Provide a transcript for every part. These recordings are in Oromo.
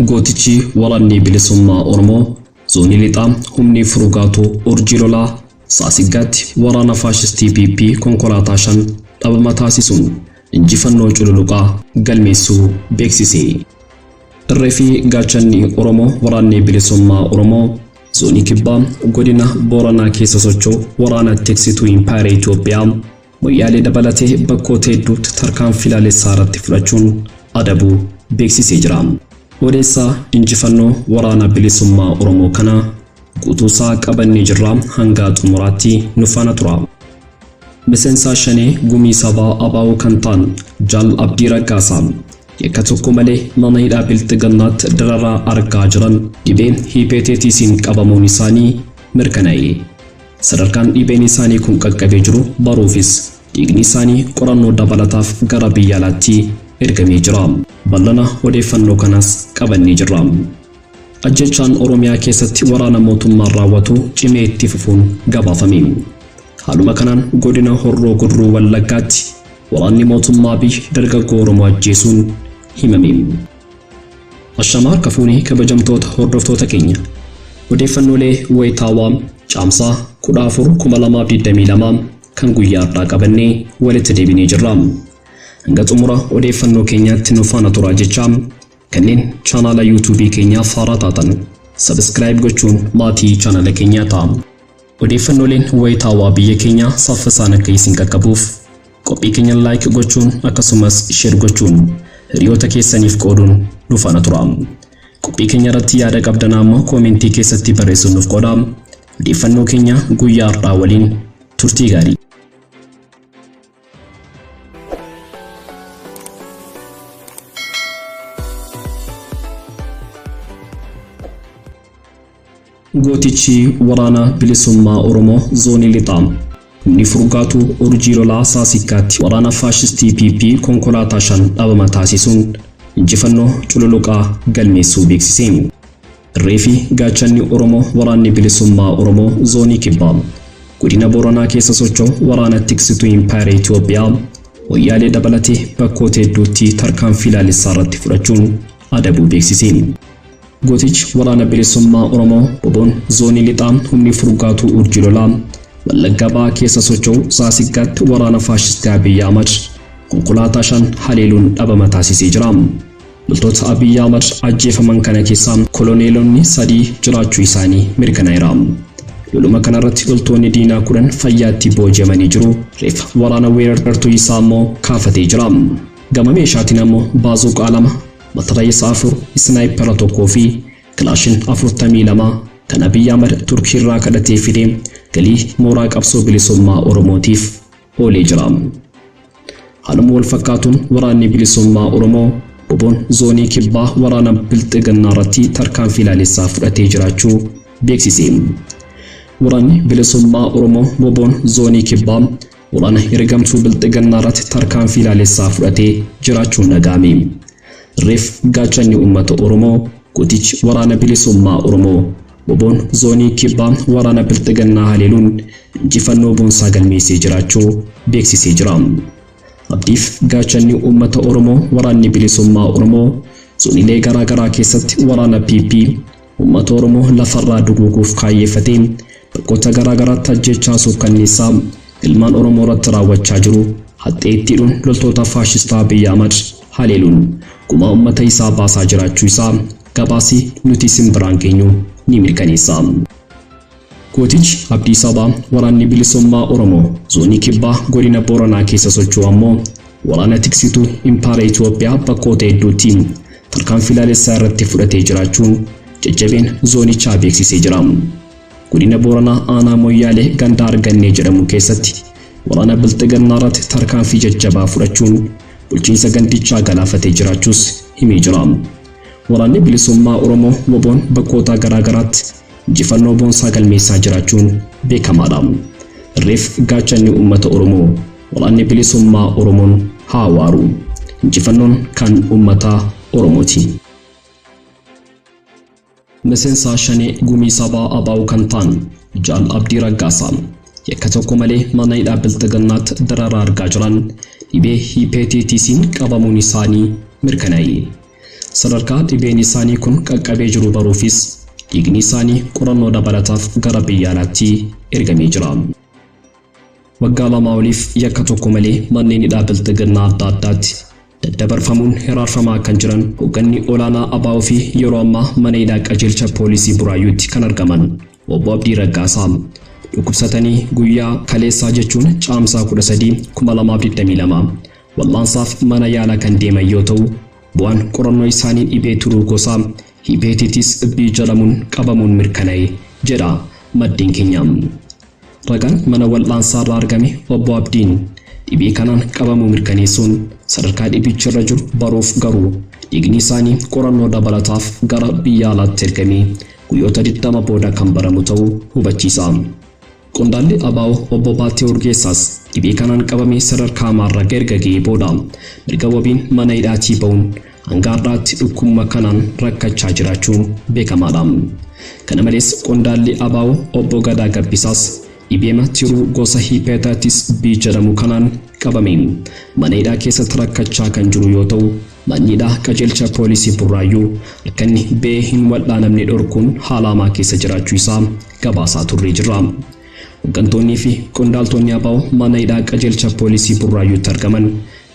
Gootichi waraanni bilisummaa Oromoo zoonii lixaa humni furgaatu urjii lolaa Saasiggaatti waraana faashistii PP konkolaataa 5 dhabama taasisuun injifannoo cululuqaa galmeessuu beeksise. Irree fi gaachanni Oromoo waraanni bilisummaa Oromoo zoonii kibbaa godina Booranaa keessa socho'u waraana tiksituu Impaayera Itoophiyaa Moyyaalee dabalatee bakkoota hedduutti tarkaanfii laalessaa irratti fudhachuun adabuu beeksisee jira. Odeessaa injifannoo waraana bilisummaa Oromoo kana guutuusaa qabannee jirra, hanga xumuraatti nu faana tura. Miseensa Shanee Gumii Sabaa ABO kan ta'an Jaal Abdii Raggaasaa yakka tokko malee mana hidhaa Bilxiginnaatti dararaa argaa jiran dhibeen hiipeeteetiisiin qabamuun isaanii mirkanaa'e. Sadarkaan dhibeen isaanii kun qaqqabee jiru baruufis dhiigni isaanii qorannoo dabalataaf gara biyya alaatti ergamee jira. Bal'ina odeeffannoo kanaas qabannee jirra. Ajjechaan Oromiyaa keessatti waraana mootummaan raawwatu cimee itti fufuun gabaafame. Haaluma kanaan godina Horroo Guduruu Wallaggaatti waraanni mootummaa biyya dargaggoo Oromoo ajjeesuun himame. Ashamaa harka fuunee kabajamtoota hordoftoota keenya. Odeeffannoolee wayitaawaa Caamsaa 14 2022 kan guyyaa har'aa qabannee walitti deebinee jirra. Hanga xumura odeeffannoo keenyaatti nu faana turaa jechaa kanneen chaanaala yuutuubii keenyaaf haaraa taatan subscribe gochuun maatii chaanaala keenyaa ta'a. Odeeffannooleen wayitaawaa biyya keenyaa saffisaan akka isin qaqqabuuf qophii keenya like gochuun akkasumas share gochuun hiriyoota keessaniif qooduun nu faana tura. Qophii keenya irratti yaada qabdan ammoo koomentii keessatti barreessuun nuuf qooda. Odeeffannoo keenya guyyaa har'aa waliin turtii gaarii. Gootichi waraana bilisummaa Oromoo zoonii lixaa humni furgaatu urjii lolaa Saasiggaatti waraana faashistii PP konkolaataa 5 dhabama taasisuun injifannoo cululuqaa galmeessuu beeksise. Irree fi gaachanni Oromoo waraanni bilisummaa Oromoo zoonii kibbaa godina Booranaa keessa socho'u waraana tiksituu Impaayera Itoophiyaa Moyyaalee dabalatee bakkoota hedduutti tarkaanfii laalessaa irratti fudhachuun adabuu beeksise. Gootichi waraana bilisummaa Oromoo Boboon zoonii lixaa humni furgaatuu urjii lolaa Wallagga Bahaa keessa socho'u Saasiggaatti waraana faashistii Abiy Ahmad konkolaataa 5 haleeluun dhabama taasisee jira. Loltoota Abiy Ahmad ajjeefaman kana keessaa koloneelonni 3 jiraachuu isaanii mirkanaa'eera. Loluma kanarratti loltoonni diinaa 10 fayyaatti booji'amanii jiru. Reeffa waraana weerartuu isaa immoo kaafatee jira. Gama meeshaatiin ammoo baazuqaa 2, matarayisa 4, isnaayipera 1 fi kilaashin 42 kan Abiy Ahmad Turkiirraa kadhatee fide galii mooraa qabsoo bilisummaa Oromootiif oolee jira. Haaluma wal fakkaatuun waraanni bilisummaa Oromoo Boboon zoonii kibbaa waraana Bilxiginnaa irratti tarkaanfii laalessaa fudhatee jiraachuu beeksise. Waraanni bilisummaa Oromoo Boboon zoonii kibbaa waraana ergamtuu Bilxiginnaa irratti tarkaanfii laalessaa fudhatee jiraachuun dhaga'ame. Reef gaachanni uummata Oromoo gootichi waraana bilisummaa Oromoo Boboon zoonii kibbaa waraana Bilxiginnaa haleeluun injifannoo boonsaa galmeessee jiraachuu beeksisee jira. Abdiif gaachanni uummata Oromoo waraanni bilisummaa Oromoo zooniilee garaa garaa keessatti waraana PP uummata Oromoo lafarraa duguuguuf kaayyeeffatee bakkoota garaa garaatti ajjeechaa suukkanneessaa ilmaan Oromoo irratti raawwachaa jiru haxxeettiidhuun loltoota faashistaa Abiy Ahmad haleeluun gumaa uummata isaa baasaa jiraachuu isaa gabaasi nuti isin biraan geenyu ni mirkaneessa. Gootichi Abdii Sabaa waraanni bilisummaa Oromoo zoonii kibbaa godina Booranaa keessa socho'u ammoo waraana tiksituu Impaayera Itoophiyaa bakkoota hedduutti tarkaanfii laalessaa irratti fudhatee jiraachuun jajjabeen zoonichaa beeksisee jira. Godina Booranaa aanaa Moyyaalee ganda Argannee jedhamu keessatti waraana Bilxiginnaa irratti tarkaanfii jajjabaa fudhachuun bulchiinsa gandichaa galaafatee jiraachuus himee jira. Waraanni bilisummaa Oromoo Woboon bakkoota garaa garaatti injifannoo boonsaa galmeessaa jiraachuun beekamaadha. Irreef gaachanni uummata Oromoo waraanni bilisummaa Oromoon haa waaru. Injifannoon kan uummata Oromooti. Miseensa Shanee Gumii Sabaa ABO kan ta'an Jaal Abdii Raggaasaa yakka tokko malee mana hidhaa Bilxiginnaatti dararaa argaa jiran dhibee hiipeetiitisiin qabamuun isaanii mirkanaa'e. Sadarkaa dhibeen isaanii kun qaqqabee jiru baruufis dhiigni isaanii qorannoo dabalataaf gara biyya alaatti ergamee jira. Waggaa 2 oliif yakka tokko malee manneen hidhaa bilxiginnaa adda addaatti daddabarfamuun hiraarfamaa kan jiran hoogganni olaanaa ABO fi yeroo ammaa mana hidhaa qajeelcha poolisii Buraayyuutti kan argaman Obbo Abdii Raggaasaa dhukkubsatanii guyyaa kaleessaa jechuun caamsaa 13 2022 wal'aansaaf mana yaalaa kan deeman yoo ta'u, bu'aan qorannoo isaanii dhibee tiruu gosa Hepatitis B jedhamuun qabamuun mirkana'e jedha maddeen keenya. Ragaan mana wal'aansaa irraa argame Obbo Abdiin dhibee kanaan qabamuu mirkaneessuun sadarkaa dhibichi irra jiru baruuf garuu dhiigni isaanii qorannoo dabalataaf gara biyya alaatti ergamee guyyoota 20 booda kan baramu ta'uu hubachiisa. Qondaalli ABO Obbo Baattee Urgeessaas dhibee kanaan qabamee sadarkaa hamaarra erga ga'ee booda mirga wabiin mana hidhaatii ba'uun hanga har'aatti dhukkubuma kanaan rakkachaa jiraachuun beekamaadha. Kana malees qondaalli ABO Obbo Gadaa Gabbisaas dhibeema tiruu gosa Hepatitis B jedhamu kanaan qabame mana hidhaa keessatti rakkachaa kan jiru yoo ta'u, manni hidhaa qajeelcha poolisii Burraayyuu akka inni ba'ee hin wal'aanamne dhorkuun haala hamaa keessa jiraachuu isaa gabaasaa turree jirra. Hooggantoonnii fi qondaaltonni ABO mana hidhaa qajeelcha poolisii Burraayyuutti argaman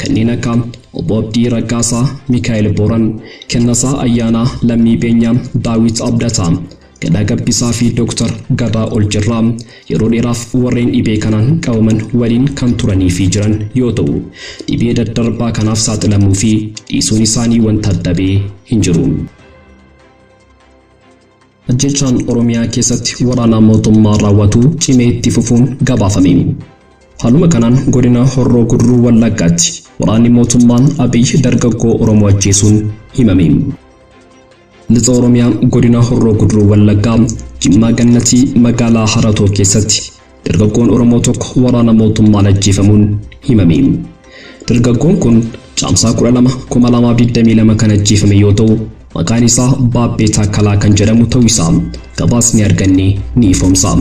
kanneen akka Obbo Abdii Raggaasaa, Mikaa'el Booran, Kennasaa Ayyaanaa, Lammii Beenyaa, Daawit Abdataa, Gadaa Gabbisaa fi Dooktar Gadaa Oljirraa yeroo dheeraaf warreen dhibee kanaan qabaman waliin kan turanii fi jiran yoo ta'u, dhibee daddarbaa kanaaf saaxilamuu fi dhiisuun isaanii wanta adda ba'ee hin jiru. Ajjeechaan Oromiyaa keessatti waraana mootummaa raawwatu cimee itti fufuun gabaafame. Haaluma kanaan godina Horroo Guduruu Wallaggaatti waraanni mootummaan Abiy dargaggoo Oromoo ajjeesuun himame. Lixa Oromiyaa godina Horroo Guduruu Wallaggaa Jimmaa Gannatii magaalaa Haratoo keessatti dargaggoon Oromoo tokko waraana mootummaan ajjeefamuun himame. Dargaggoon kun caamsaa 12 2022 kan ajjeefame yoo ta'u, maqaan isaa Baabbee Taakkalaa kan jedhamu ta'uu isaa gabaasni arganne ni ifoomsa.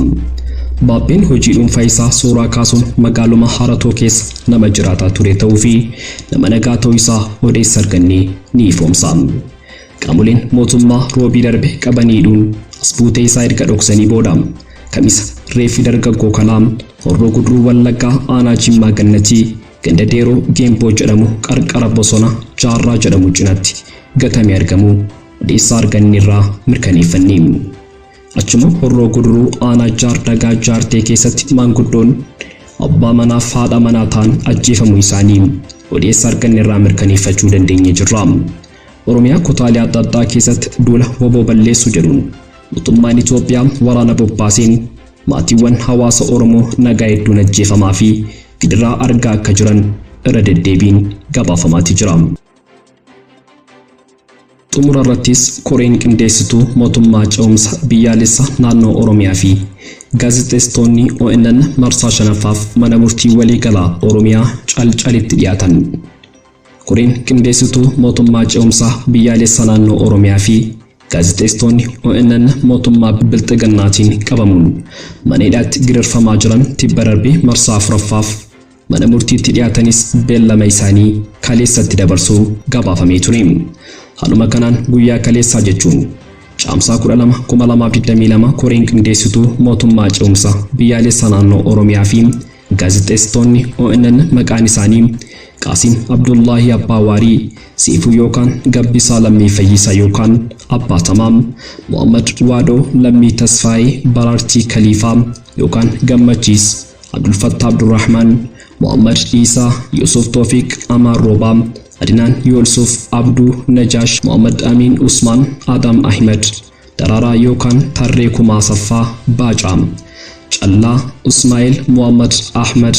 Baabbeen hojii dhuunfaa isaa suuraa kaasuun magaaluma Haratoo keessa nama jiraataa ture ta'uu fi nama nagaa ta'uu isaa odeessa arganne ni ifoomsa. Qaamoleen mootummaa roobii darbe qabanii hidhuun as buutee isaa erga dhoksanii booda kamisa reeffi dargaggoo kanaa Horroo Guduruu Wallaggaa aanaa Jimmaa Gannatii ganda Deeroo Geemboo jedhamu qarqara bosona Jaarraa jedhamu cinatti gatamee argamu odeessaa arganne irraa mirkaneeffanne. Achuma Horroo Guduruu aanaa Jaardagaa Jaartee keessatti maanguddoon abbaa manaaf haadha manaa ta'an ajjeefamuu isaanii odeessa arganne irraa mirkaneeffachuu dandeenye jirra. Oromiyaa kutaalee adda addaa keessatti duula woboo balleessuu jedhuun mootummaan Itoophiyaa waraana bobbaaseen maatiiwwan hawaasa Oromoo nagaa hedduun ajjeefamaa fi gidiraa argaa akka jiran irra deddeebiin gabaafamaati jira. Xumura irrattis koreen qindeessituu mootummaa ce'umsa biyyaalessa naannoo Oromiyaa fi gaazexeessitoonni ONN marsaa 5ffaaf mana murtii waliigalaa Oromiyaa Calcalitti dhiyaatan. Koreen qindeessituu mootummaa ce'umsa biyyaalessa naannoo Oromiyaa fi gaazexeessitoonni ONN mootummaa bilxiginnaatiin qabamuun mana hidhaatti gidirfamaa jiran tibba darbee marsaa 4ffaaf mana murtiitti dhiyaatanis beellama isaanii kaleessatti dabarsuu gabaafamee ture. Haaluma kanaan guyyaa kaleessaa jechuun caamsaa 12 2022 koreen qindeessituu mootummaa ce'umsa biyyaalessa naannoo Oromiyaa fi gaazexeessitoonni ONN maqaan isaanii Qaasim Abdullaahi Abbaa Waarii, Seifuu yookaan Gabbisaa Lammii Fayyisaa yookaan Abbaa Tamaam, Muhammad Waadoo Lammii Tasfaayee Baraartii Kaliifaa yookaan Gammachiis, Abdulfattaa Abdurrahman, Muhammad Iisaa, Yusuf Toofiq Amaan Roobaa, Adinaan Yoolsuuf Abduu Najaash, Muhammad Amiin Usmaan, Adam Ahmed, Daraaraa yookaan Tarree Kumaa Saffaa Baacaa, Callaa Usmaa'il Muhammad Ahmad,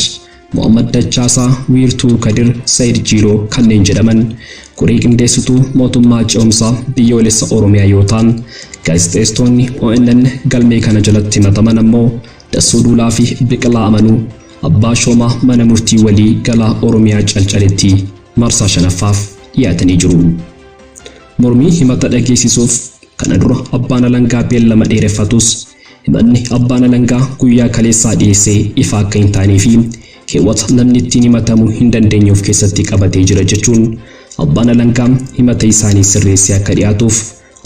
Muhammad Dachaasaa Wiirtuu Kadir Sayid Jiiloo kanneen jedhaman koree qindeessituu mootummaa ce'umsaa biyyoolessa Oromiyaa yoo ta'an, gaazexeessitoonni ONN galmee kana jalatti himataman ammoo Dassuu Duulaa fi Biqilaa Amanuu Abbaa Shoomaa mana murtii walii galaa Oromiyaa Calcalitti marsaa 5ffaaf dhiyaatanii jiru. Mormii himata dhageessisuuf kana dura abbaan alangaa beellama dheereffatus himanni abbaan alangaa guyyaa kaleessaa dhiyeessee ifa akka hin taanee fi keewwata namni ittiin himatamuu hin dandeenye of keessatti qabatee jira jechuun Abbaan alangaa himata isaanii sirreessee akka dhiyaatuuf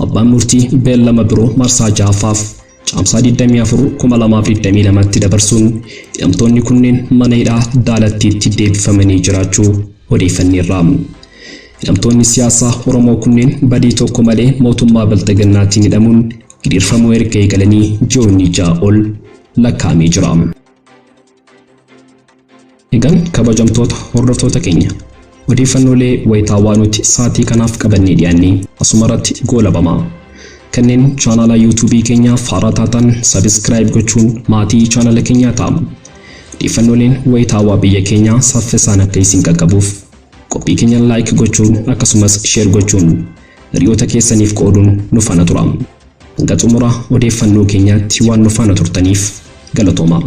abbaan murtii beellama biroo marsaa 6ffaaf Caamsaa 24, 2022tti dabarsuun hidhamtoonni kunneen mana hidhaa Daalattiitti deebifamanii jiraachuu odeeffanneerra. Hidhamtoonni siyaasaa Oromoo kunneen badii tokko malee mootummaa Bilxiginnaatiin hidhamuun gidirfamuu erga eegalanii ji'oonni 6 ol lakkaa'amee jira. Egaan kabajamtoota hordoftoota keenya, odeeffannoolee wayitaawaa nuti sa'aatii kanaaf qabannee dhiyaanne asumarratti goolabama. Kanneen chaanala YouTube keenyaaf haaraa taatan subscribe gochuun maatii chaanala keenyaa ta'a. Odeeffannooleen wayitaawaa biyya keenyaa saffisaan akka isin qaqqabuuf qophii keenya like gochuun akkasumas share gochuun hiriyoota keessaniif qooduun nu faana tura. Hanga xumura odeeffannoo keenyaatti waan nu faana turtaniif galatooma.